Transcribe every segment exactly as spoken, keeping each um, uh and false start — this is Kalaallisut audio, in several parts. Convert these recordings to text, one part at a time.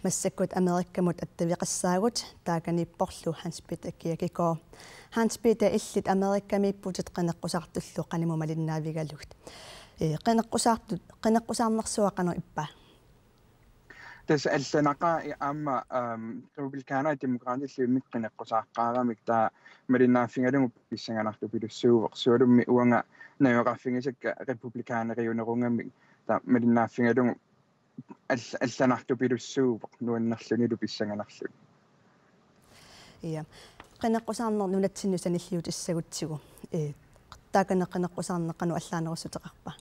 Massakkut Amerikamut attaveqassaagut, taakaniipporlu Hans Peter Kirkegaard. Hans Peter, illit Amerikamiipputit qineqqusaartullu qanimut malinnaavigalugit. Ee, qineqqusaartut, qineqqusaarnersuaq qanoq ippa? Tassa allanaqaaq aamma, aam, republikanerit demokraatillu immikkut qineqqusaaqqaaramik, taava malinnaaffigalugu pissanganartupilussuuvoq. Sualummik uanga najugaqarfigisakka republikaneriunerugamik, taava malinnaaffigalugu all-, allanartupilussuuvoq nuannerlunilu pissanganarluni. Ja. Qineqqusaarneq nunatsinnut sanilliutissagutsigu, ee, taakani qineqqusaarneq qanoq allaanerussuteqarpa?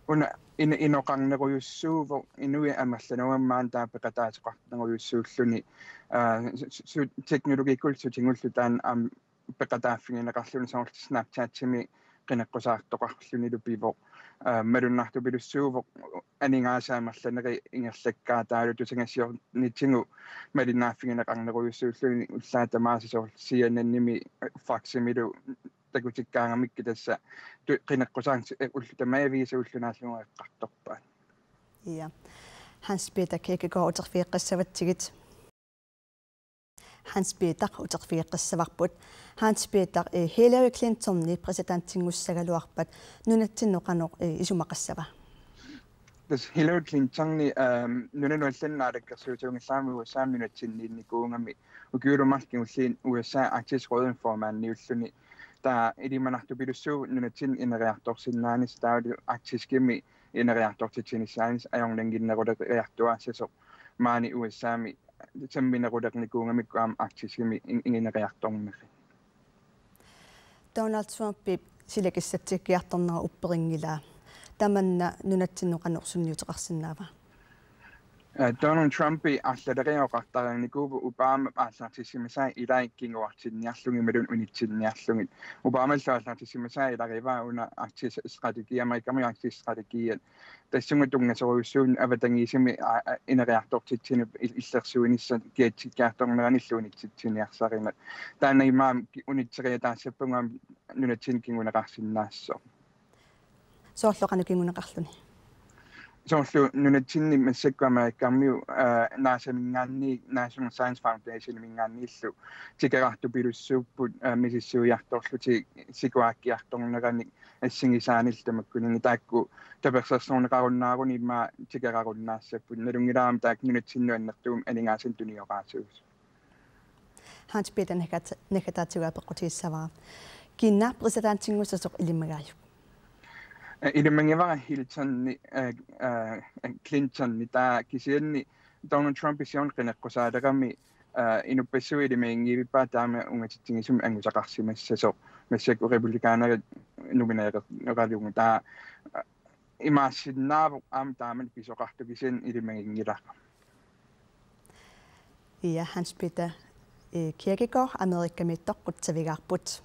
Una in-, inoqarnerujussuuvoq, inuit amerlanerugamik maani taava peqataasoqarnerujussuulluni, aa, su-, su-, teknologiikkullu sutigullu taanna aamma peqataaffigineqarluni, soorlu Snapchatimi qineqqusaartoqarlunilu pivoq. Aa, malunnartupilussuuvoq aningaasat amerlanerit ingerlakkaat, taavalu tusagassiornitsigut malinnaaffigineqarnerujussuulluni, ullaat tamaasa soorlu C N N-imi, Foximilu takutikkaangamikkit, tassa tu-, qineqqusaarneq ullut tamaviisa ulloq naallugu eqqartorpaat. Ja. Hans Peter Kirkegaard, uterfigeqqissavatsigit. Hans Peter, uterfigeqqissavarput. Hans Peter, ee, Hillary Clintoni præsidentinngussaagaluarpat nunatsinnut qanoq, ee, isumaqassava? Tassa Hillary Clintoni, aam, nunanut allanut naalakkersuisuunngilaq aamma U S A-mi nunatsinniinnikuugami, ukiullu marluk kingulliit U S A Arktisk Rådimi formandiulluni. Taava ilimanartupilussuuvoq nunatsinnut ineriartorsinnaanissaq, taavalu Arktiskimi ineriartortitsinissaanissaa ajornannginneruleriartuaassasoq, maani U S A-mi samminerulernikuugamikku aamma Arktiskimi in-, ineriartorneri. Donald Trumpip silakissatsikkiartornera upperinngilaa. Tamanna nunatsinnut qanoq sunniuteqarsinnaava? Aa, Donald Trumpi arlaleriartoqartarinikuuvoq Obamap aallartissimasai ilai kinguartinniarlugit imaluunniit unitsinniarlugit. Obamallu aallartissimasai ilarivaa una Arktisk strategi, Amerikamiut Arktisk strategiat. Tassunga tunngasorujussuuvoq avatangiisinni, aa, aa, ineriartortitsineq il-, illersuinissaq kiatsikkiartorneranillu unitsitsiniarsarineq. Taanna imaammat ki-, unitseriataassappagu aamma nunatsinni kinguneqarsinnaassasoq. Soorlu qanoq kinguneqarluni? Soorlu nunatsinni massakkut Amerikamiut, aa, NASA-minngaanniit, National Science Foundation-iminngaanniillu tikerartupilussuupput, aa, misissuiartorlutik sikuaakkiartorneranik assigisaanillu tamakkuninnga, taakku tapersersorneqarunnaaruni immaqa tikerarunnaassapput. Nalunngilara aamma taakku nunatsinnut annertuumik aningaasanik tunioqaasuusut. Hans Peter, naggat-, naggataatigut apeqqutigissavara. Kina præsidentinngussasoq ilimagaajuk? Ee, ilimagivara Hiltoni, ee, ee, Clintoni, taava kisianni Donald Trump siorna qineqqusaalerami, ee, inuppassuit ilimaginngivippaa taama ungasitsigisumik angusaqarsimassasoq, massakkut republikanerit nomineereralugu. Taava, ee, imaassinnaavoq aamma taamani pisoqartoq, kisianni ilimaginngilara. Ja, Hans Peter, ee, Kirkegaard, Amerikamiittoq, qutsavigaarput.